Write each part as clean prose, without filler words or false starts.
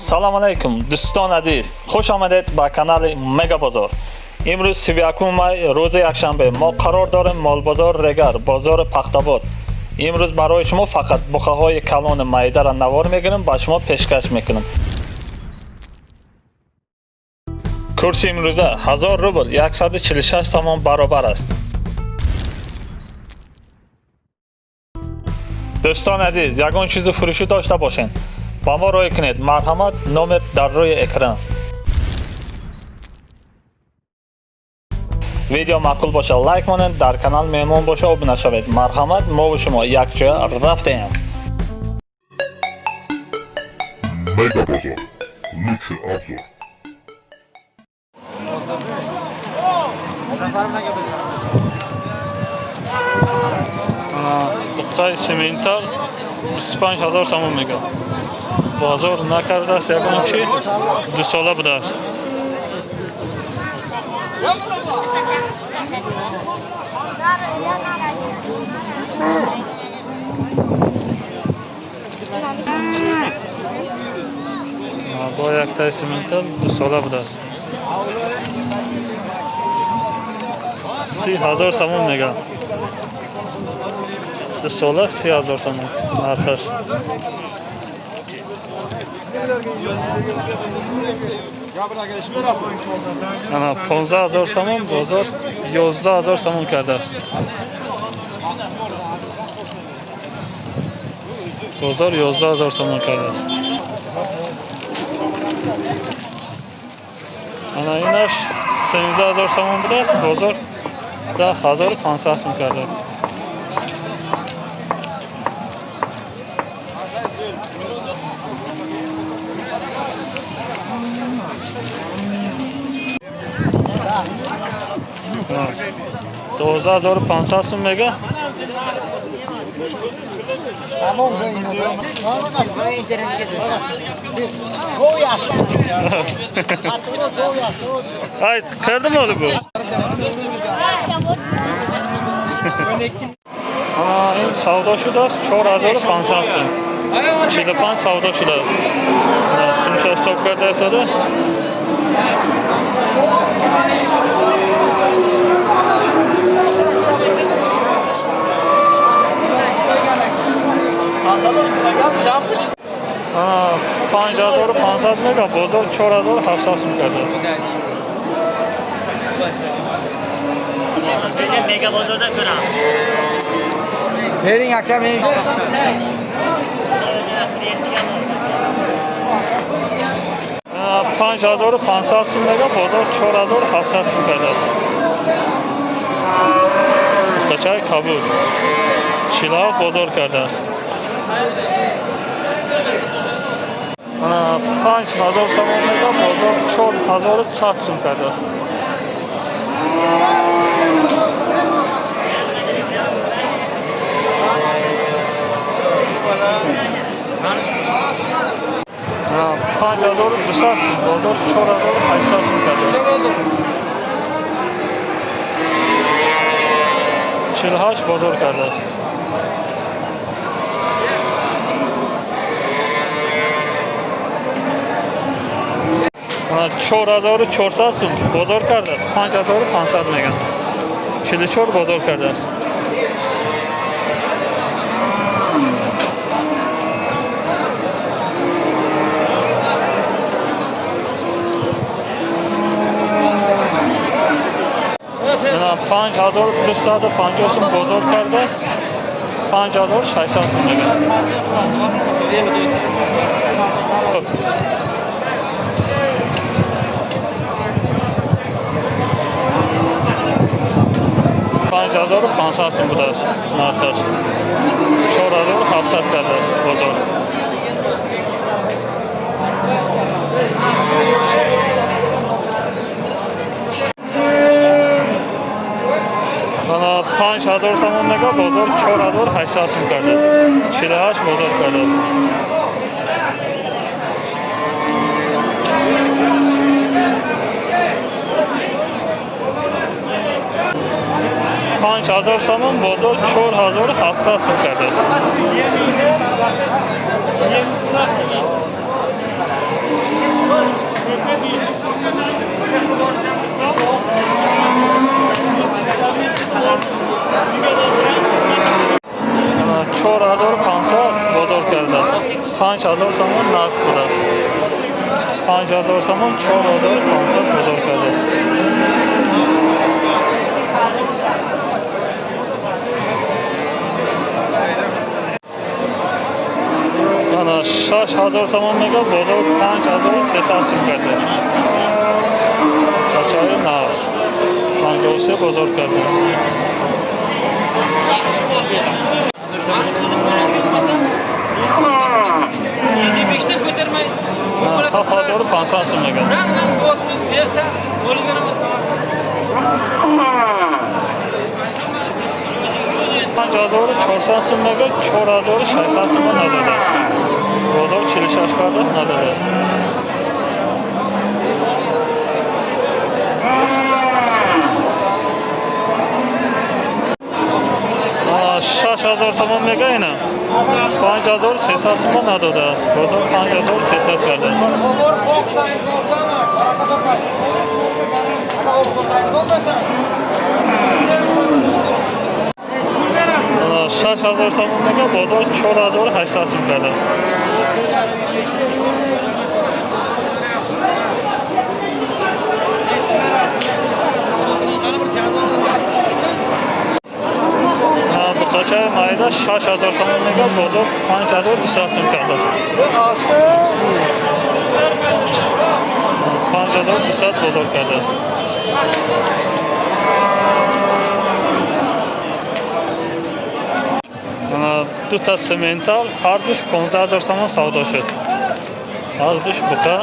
Салом алейкум, дӯстон азиз, хуш омадед ба канали Мега Бозор. Имрӯз 31 май, рӯзи якшанбе, мо қарор дорем молбозор Регар, бозори Пахтабод. Имрӯз барои шумо фақат буқаҳои калони майдаро навор мегирем, ба шумо пешкаш мекунем. Курси имрӯза 1000 рубл 146 сомон баробар аст. Дӯстони азиз, ягон чизу фурӯшӣ дошта бошед, ба мо рой кунед. Марҳамат, номер дар рӯи экран. Видео маъқул боша, лайк монед, дар канал меҳмон боша, обуна шавед. Марҳамат, мо шумо якҷоя рафтем. Мега Базар. Лучший обзор. Буқтаи симентал 25 ҳазор сомон мегӯяд. Бозор накардааст ягон чи, дусола будааст. Бо яктаи симентал дусола будааст. 30 ҳазор сомон мегӯяд. Дусола 30 ҳазор сомон нархаш. Ана 15 ҳазор сомон, бозор 11 ҳазор сомон кардааст. Бозор 11 ҳазор сомон кардааст. Ана инаш 13 ҳазор сомон будааст, бозор 10 500 сом кардааст. 12 500 сом мега. Ай, кардам оли бу. Ин савдо шудааст 4500 сом. 45 савдо шудааст. Сумша ҳисоб карда истода. 5500 мега, бозор 4700 сом кардааст. Мега бозорда кунам. Bering aka men. 5500 сом мега, бозор 4700 сом кардааст. Духтачаи кабуд 47 бозор кардааст. 5000 сомон мега, бозор 4100 сом кардааст. 5200 сом, бозор 4800 сом кардааст. 48 бозор кардааст. 4400 сом бозор кардааст, 5500 мегӯянд. 44 бозор кардааст. 5250 сом бозор кардааст, 5600 сом мегӯянд. 5500 сом будааст нархаш. 4700 кардааст бозор. Ана 5000 сомон мега, бозор 4800 сом кардааст. 48 бозор кардааст. 5000 сомон, бозор 4700 сом кардааст. 4500 бозор кардааст. 5000 сомон нарх будааст. 5000 сомон 4500 бозор кардааст. Ана 6000 сомон мега бозор 5300 сом кардааст. Қачаи нағз 53 бозор кардааст. Ҳафт 500 сом мега. 5400 сом мега, 4600 сом надодааст. Бозор 46 кардааст, надодааст. 6000 сомон мега ина. 5300 сомон надодааст. Бозор 5300 кардааст. 6000 сомон мега, бозор 4800 сом кардааст. Буқачаи майда 6000 сомон мега, бозор 5200 сом кардааст. 5200 бозор кардааст. Дута сементал ҳардуш 15000 сомон савдо шуд. Ҳардуш буқа.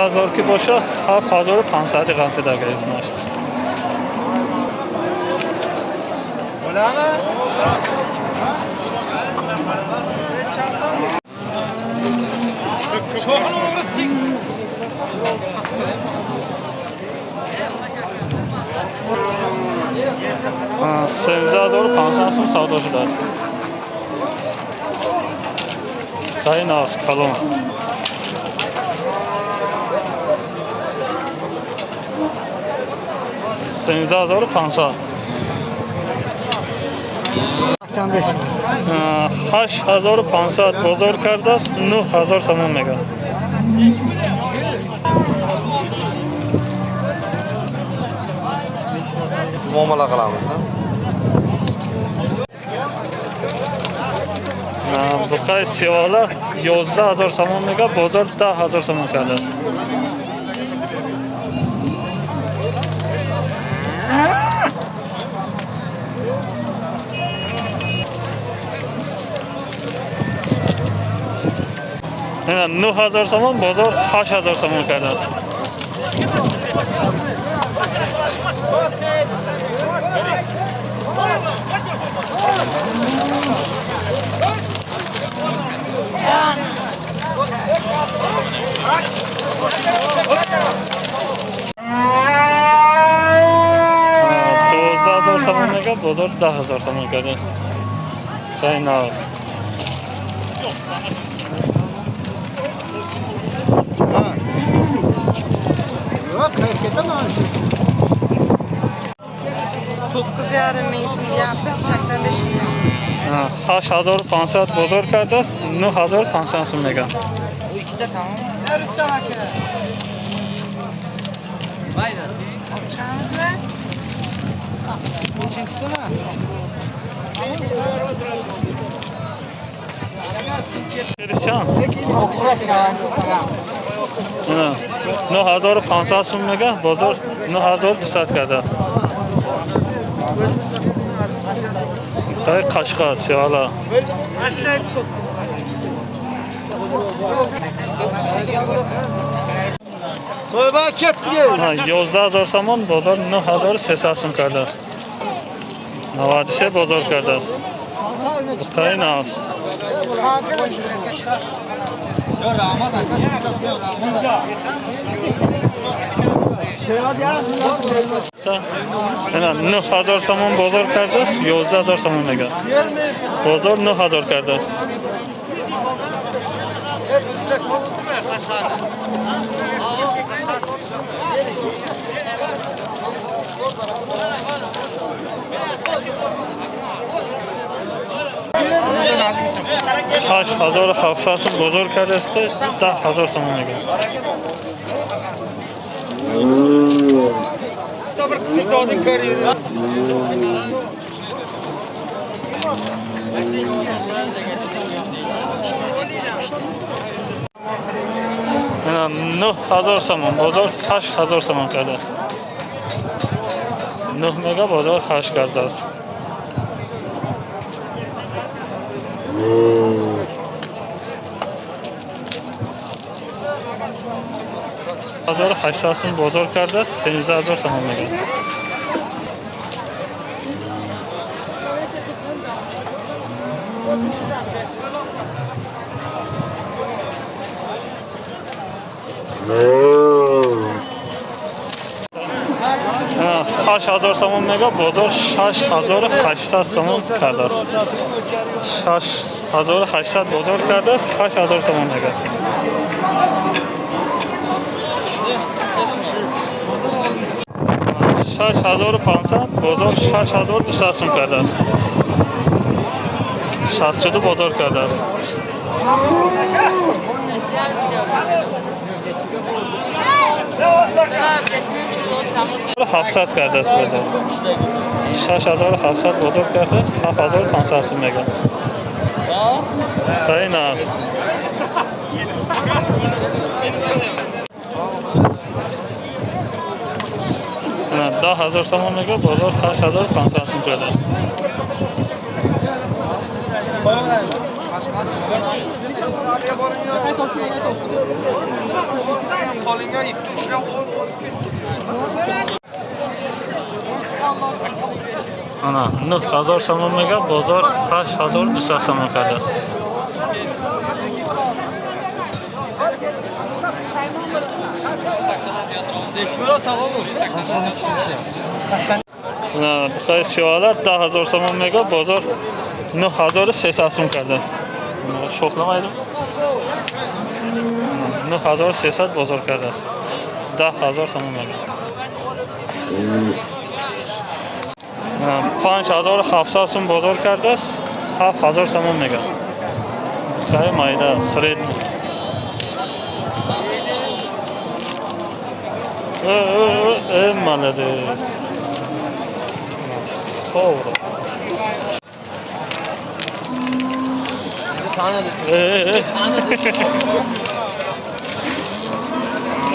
Ҳазор ки боша 7500 ғалтида изнаш. 13500 сом савдо шудааст. Таин аст калон. 13500. 8500 бозор кардааст, 9000 сомон мега. Muomala qilamiz. Буқаи сиёла 11000 сомон мега, бозор 10000 сомон кардааст. 9000 сомон, бозор 8000 сомон кардааст. 12000 сомон мега, бозор 10000 сомон кардааст. Хеле нағз. To'qqiz yarim ming so'm deyapmiz, 85 ming. 8500 бозор кардааст, 9500 сом мега. Bu ikkita tamom. Rustam aka. Mayli. Olib chiqamizmi? Uchinchisimi? Perişan. 9500 сом мега, бозор 9200 кардааст. Қашқа, сиёла. 11000 сомон, бозор 9300 сом кардааст. 93 бозор кардааст. Бухаи нағз. Ина 9000 сомон бозор кардааст, 11000 сомон мегӯяд. Бозор 9000 кардааст. 8700 сом бозор кардааст, 10000 сомон мегӯяд. Ина 9000 сомон бозор 8000 сомон кардааст. 9 мега бозор 8 кардааст. 1800 сом бозор кардааст, 13000 сомон мегӯяд. 8000 сомон мегӯяд, бозор 6800 сомон кардааст. 6800 бозор кардааст, 8000 сомон мегӯяд. 6500 бозор 6200 сом кардааст. 62 бозор кардааст. 700 кардааст бозор. 6700 бозор кардааст, 7500 сом мегӯяд. Таин аст. 10000 сомон мегӯяд, бозор 8500 сом кардааст. Ана 9000 сомон мегӯяд, бозор 8200 сомон кардааст. Бухаи сиёҳала 10000 сомон мегӯяд, бозор 9300 сом кардааст. Шохнамайдум. 9300 бозор кардааст. 10000 сомон мегӯяд. 5700 сом бозор кардааст, 7000 сомон мегӯяд. Бухаи майда, средний. Молодец. Ховро.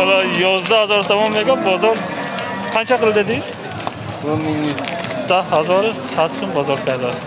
Ала 11000 сомон мегӯяд, бозор қанча қил дедиз? 10100 сом бозор кардааст.